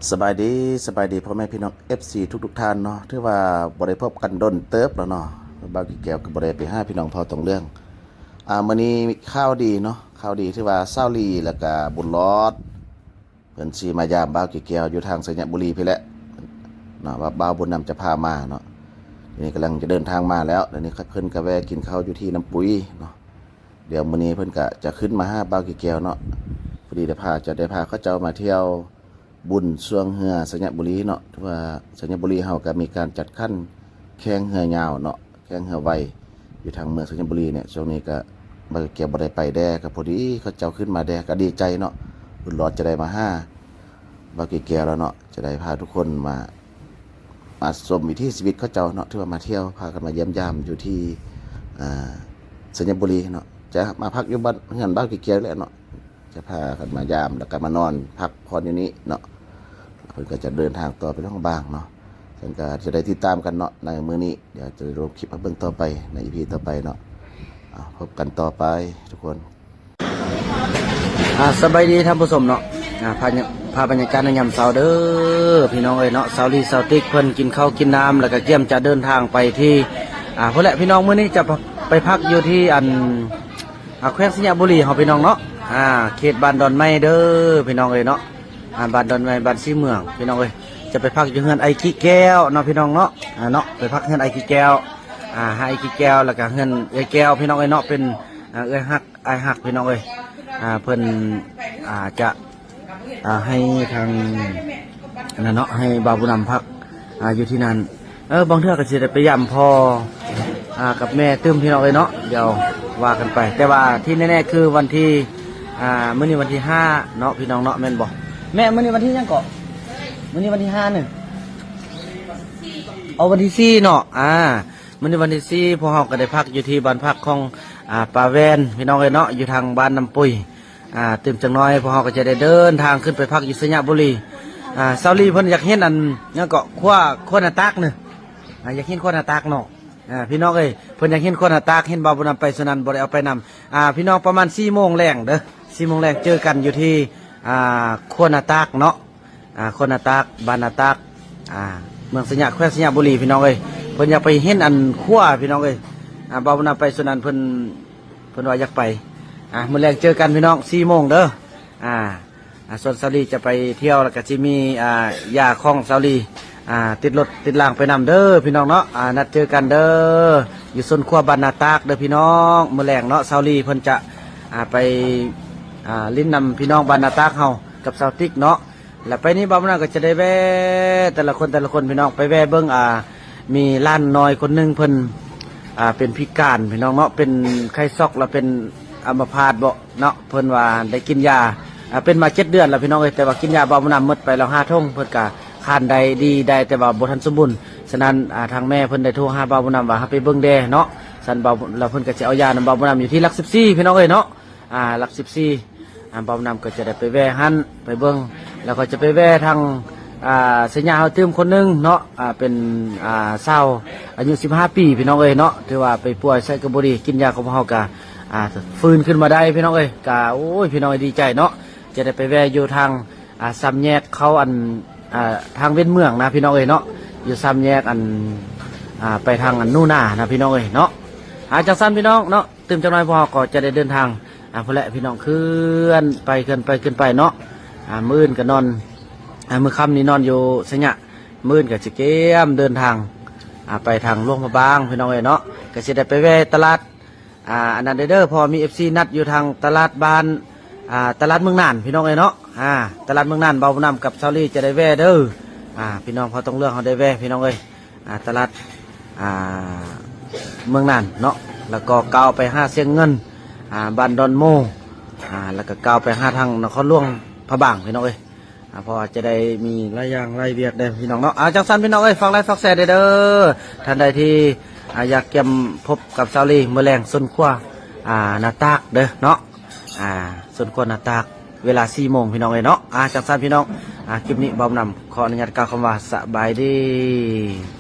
ສະບາຍດີ ສະບາຍດີພໍ່ແມ່ພີ່ນ້ອງ ເອັຟຊີ ທຸກໆທ່ານເນາະ. ຖືວ່າບໍ່ໄດ້ພົບກັນດົນເຕີບແລ້ວເນາະ, ບ່າວກີແກ້ວກໍບໍ່ໄດ້ໄປຫາພີ່ນ້ອງເຜົ່າຕອງເຫຼືອງ. ອາ ມື້ນີ້ມີຂ່າວດີເນາະ, ຂ່າວດີ ຖືວ່າສາວລີ ແລ້ວກະບຸນຫຼອດ ເພິ່ນຊິມາຢາມບ່າວກີແກ້ວຢູ່ທາງໄຊຍະບູລີພີ້ແຫຼະເນາະ, ວ່າບ່າວບຸນນຳຈະພາມາເນາະ. ດຽວນີ້ກຳລັງຈະເດີນທາງມາແລ້ວ, ດຽວນີ້ເພິ່ນກໍແວ່ກິນເຂົ້າຢູ່ທີ່ນ້ຳປຸຍເນາະ. ດຽວມື້ນີ້ເພິ່ນກະຈະຂຶ້ນມາຫາບ່າວກີແກ້ວເນາະ, ພໍດີໄດ້ພາ ຈະໄດ້ພາເຂົາເຈົ້າມາທ່ຽວບຸນຊ່ວງເຮືອໄຊຍະບູລີເນາະ. ຖືວ່າໄຊຍະບູລີເຮົາກະມີການຈັດຂັນແຂ່ງເຮືອຍາວເນາະ, ແຂ່ງເຮືອໄວ ຢູ່ທາງເມືອງໄຊຍະບູລີນີ້. ຊ່ວງນີ້ກະບ່າວກີແກ້ວບໍ່ໄດ້ໄປແດ່, ກະພໍດີເຂົາເຈົ້າຂຶ້ນມາແດ່ ກະດີໃຈເນາະ, ບຸນຫຼອດຈະໄດ້ມາຫາບ່າວກີແກ້ວແລ້ວເນາະ, ຈະໄດ້ພາທຸກຄົນມາ ມາຊົມວິຖີຊີວິດເຂົາເຈົ້າເນາະ. ຖືວ່າມາທ່ຽວ ພາກັນມາຢ້ຽມຢາມຢູ່ທີ່ ອ່າ ໄຊຍະບູລີເນາະ, ຈະມາພັກຢູ່ບ້ານເຮືອນບ່າວກີແກ້ວແຫຼະເນາະ, ຈະພາກັນມາຢາມ ແລ້ວກໍມານອນພັກຜ່ອນຢູ່ນີ້ເນາະ. ເພິ່ນກໍຈະເດີນທາງຕໍ່ໄປຫຼວງພະບາງເນາະ, ເຊິ່ງກໍຈະໄດ້ຕິດຕາມກັນເນາະໃນມື້ນີ້. ດຽວຈະໄດ້ລົງຄລິບໃຫ້ເບິ່ງຕໍ່ໄປໃນອີພີຕໍ່ໄປເນາະ. ເອົາ ພົບກັນຕໍ່ໄປທຸກຄົນ. ອາ ສະບາຍດີທ່ານຜູ້ຊົມເນາະ. ອາ ພາບ ພາບບັນຍາກາດໃນຍາມເຊົ້າເດີພີ່ນ້ອງເອີຍເນາະ, ສາວລີ ສາວຕິກ ເພິ່ນກິນເຂົ້າກິນນ້ຳ ແລ້ວກໍກຽມຈະເດີນທາງໄປທີ່ ອາ ພຸ້ນແຫຼະພີ່ນ້ອງ. ມື້ນີ້ຈະໄປ ໄປພັກຢູ່ທີ່ອັນ ອາ ແຂວງໄຊຍະບູລີເຮົາພີ່ນ້ອງເນາະ, ອາ ເຂດບ້ານດອນໄມ້ເດີພີ່ນ້ອງເອີຍເນາະ, ອາ ບ້ານດອນໄມ້ ບ້ານສີເມືອງພີ່ນ້ອງເອີຍ. ຈະໄປພັກຢູ່ເຮືອນອ້າຍກີແກ້ວເນາະພີ່ນ້ອງເນາະ, ອາ ເນາະ ໄປພັກເຮືອນອ້າຍກີແກ້ວ, ອາ ອ້າຍກີແກ້ວ ແລ້ວກໍເຮືອນເອື້ອຍແກ້ວພີ່ນ້ອງເອີຍເນາະ, ເປັນ ອາ ເອື້ອຍຮັກ ອ້າຍຮັກພີ່ນ້ອງເອີຍ. ອາ ເພິ່ນ ອາ ຈະ ອາ ໃຫ້ທາງ ອັນນັ້ນເນາະ ໃຫ້ບ່າວບຸນນຳພັກ ອາ ຢູ່ທີ່ນັ້ນ. ເອີ ບາງເທື່ອກໍຊິໄດ້ໄປຢາມພໍ່ ອາ ກັບແມ່ຕື່ມພີ່ນ້ອງເອີຍເນາະ, ດຽວວ່າກັນໄປ. ແຕ່ວ່າທີ່ແນ່ໆຄືວັນທີ ອາ ມື້ນີ້ວັນທີຫ້າເນາະພີ່ນ້ອງເນາະ, ແມ່ນບໍ່ແມ່? ມື້ນີ້ວັນທີຫຍັງເກາະ? ມື້ນີ້ວັນທີຫ້ານີ້ ເອົາ ວັນທີສີ່ເນາະ. ອາ ມື້ນີ້ວັນທີສີ່ ພວກເຮົາກໍໄດ້ພັກຢູ່ທີ່ບ້ານພັກຂອງ ອາ ປ້າແວ່ນພີ່ນ້ອງເອີຍເນາະ, ຢູ່ທາງບ້ານນ້ຳປຸຍ. ອາ ຕື່ມຈັກໜ້ອຍ ພວກເຮົາກໍຈະໄດ້ເດີນທາງຂຶ້ນໄປພັກຢູ່ໄຊຍະບູລີ. ອາ ສາວລີເພິ່ນຢາກເຫັນອັນຫຍັງເກາະ ຂົວ ຂົວໜ້າຕາກນີ້, ອາ ຢາກເຫັນຂົວໜ້າຕາກເນາະ. ອາ ພີ່ນ້ອງເອີຍ ເພິ່ນຢາກເຫັນຂົວໜ້າຕາກ, ເຫັນບ່າວບຸນນຳໄປຊ່ວງນັ້ນບໍ່ໄດ້ເອົາໄປນຳ. ອາ ພີ່ນ້ອງ ປະມານສີ່ໂມງແລງເດີ, ສີ່ໂມງແລງເຈີກັນຢູ່ທີ່ ອາ ຂົວໜ້າຕາກເນາະ. ອາ ຂົວໜ້າຕາກ ບ້ານໜ້າຕາກ ອາ ເມືອງໄຊຍະ ແຂວງໄຊຍະບູລີພີ່ນ້ອງເອີຍ. ເພິ່ນຢາກໄປເຫັນອັນຂົວພີ່ນ້ອງເອີຍ. ອາ ບ່າວບຸນນຳໄປຊ່ວງນັ້ນ ເພິ່ນ ເພິ່ນວ່າຢາກໄປ. ອາ ມື້ແລງເຈີກັນພີ່ນ້ອງ ສີ່ໂມງເດີ. ອາ ອາ ສ່ວນສາວລີຈະໄປທ່ຽວ ແລ້ວກໍຊິມີ ອາ ຢາຂອງສາວລີ ອາ ຕິດລົດຕິດລາງໄປນຳເດີພີ່ນ້ອງເນາະ. ອາ ນັດເຈີກັນເດີ ຢູ່ສວນຄົວບ້ານໜ້າຕາກເດີພີ່ນ້ອງ ມື້ແລງເນາະ. ສາວລີເພິ່ນຈະ ອາ ໄປ ອາ ຫຼິ້ນນຳພີ່ນ້ອງບ້ານໜ້າຕາກເຮົາກັບສາວຕິກເນາະ. ແລ້ວໄປນີ້ບ່າວບຸນນຳກໍຈະໄດ້ແວ່ແຕ່ລະຄົນ ແຕ່ລະຄົນພີ່ນ້ອງ ໄປແວ່ເບິ່ງ ອາ ມີຫຼານນ້ອຍຄົນໜຶ່ງເພິ່ນ ອາ ເປັນພິການພີ່ນ້ອງເນາະ, ເປັນໄຂ້ຊັອກ ແລ້ວເປັນອຳມະພາດເບາະເນາະ. ເພິ່ນວ່າໄດ້ກິນຢາ ອາ ເປັນມາເຈັດເດືອນແລ້ວພີ່ນ້ອງເອີຍ, ແຕ່ວ່າກິນຢາບ່າວບຸນນຳໝົດໄປແລ້ວຫ້າຖົງ, ເພິ່ນກະຄານໄດ້ດີໄດ້ ແຕ່ວ່າບໍ່ທັນສົມບູນ. ສະນັ້ນ ອາ ທາງແມ່ເພິ່ນໄດ້ໂທຫາບ່າວບຸນນຳວ່າໃຫ້ໄປເບິ່ງແດ່ເນາະ. ສະນັ້ນບ່າວ ແລ້ວເພິ່ນກໍຊິເອົາຢານຳບ່າວບຸນນຳຢູ່ທີ່ຫຼັກສິບສີ່ພີ່ນ້ອງເອີຍເນາະ. ອາ ຫຼັກສິບສີ່ ອາ ບ່າວບຸນນຳກໍຈະໄດ້ໄປແວ່ຫັ້ນໄປເບິ່ງ, ແລ້ວກໍຈະໄປແວ່ທາງ ອາ ໄຊຍະເຮົາຕື່ມຄົນໜຶ່ງເນາະ, ອາ ເປັນ ອາ ສາວອາຍຸສິບຫ້າປີພີ່ນ້ອງເອີຍເນາະ, ຖືວ່າໄປປ່ວຍໃສກໍບໍ່ດີ, ກິນຢາຂອງພວກເຮົາກະ ອາ ຟື້ນຂຶ້ນມາໄດ້ພີ່ນ້ອງເອີຍ. ກະ ໂອ້ຍ ພີ່ນ້ອງເອີຍ ດີໃຈເນາະ, ຈະໄດ້ໄປແວ່ຢູ່ທາງ ອາ ສາມແຍກເຂົ້າອັນ ອາ ທາງເວັນເມືອງນະພີ່ນ້ອງເອີຍເນາະ, ຢູ່ສາມແຍກອັນ ອາ ໄປທາງອັນນູນານະພີ່ນ້ອງເອີຍເນາະ. ອາ ຈັ່ງຊັ້ນພີ່ນ້ອງເນາະ, ຕື່ມຈັກໜ້ອຍພວກເຮົາກໍຈະໄດ້ເດີນທາງ ອາ ພຸ້ນແຫຼະພີ່ນ້ອງ, ເຄື່ອນໄປ ເຄື່ອນໄປ ຂຶ້ນໄປເນາະ. ອາ ມື້ອື່ນກໍນອນ ອາ ມື້ຄ່ຳນີ້ນອນຢູ່ໄຊຍະ, ມື້ອື່ນກໍຊິກຽມເດີນທາງ ອາ ໄປທາງຫຼວງພະບາງພີ່ນ້ອງເອີຍເນາະ, ກໍຊິໄດ້ໄປແວ່ຕະຫຼາດ ອາ ອັນນັ້ນເດີ ເພາະວ່າມີເອັຟຊີນັດຢູ່ທາງຕະຫຼາດບ້ານ ອາ ຕະຫຼາດເມືອງນານພີ່ນ້ອງເອີຍເນາະ. ອາ ຕະຫຼາດເມືອງນານ ບ່າວບຸນນຳກັບສາວລີຈະໄດ້ແວ່ເດີ. ອາ ພີ່ນ້ອງເຜົ່າຕອງເຫຼືອງເຮົາໄດ້ແວ່ພີ່ນ້ອງເອີຍ. ອາ ຕະຫຼາດ ອາ ເມືອງນານເນາະ, ແລ້ວກໍກ້າວໄປຫາຊຽງເງິນ ອາ ບ້ານດອນໂມ, ອາ ແລ້ວກໍກ້າວໄປຫາທາງນະຄອນຫຼວງພະບາງພີ່ນ້ອງເອີຍ. ອາ ເພາະວ່າຈະໄດ້ມີຫຼາຍຢ່າງຫຼາຍວຽກເດ້ພີ່ນ້ອງເນາະ. ອາ ຈັ່ງຊັ້ນພີ່ນ້ອງເອີຍ ຝາກໄລຄ໌ ຝາກແຊເດີ. ທ່ານໃດທີ່ ອາ ຢາກກຽມພົບກັບສາວລີ ມື້ແລງສົນຄົວ ອາ ໜ້າຕາກເດີເນາະ, ອາ ສົນຄົວໜ້າຕາກ ເວລາສີ່ໂມງພີ່ນ້ອງເອີຍເນາະ. ອາ ຈັ່ງຊັ້ນພີ່ນ້ອງ ອາ ຄລິບນີ້ບ່າວບຸນນຳຂໍອະນຸຍາດກ່າວຄຳວ່າສະບາຍດີ.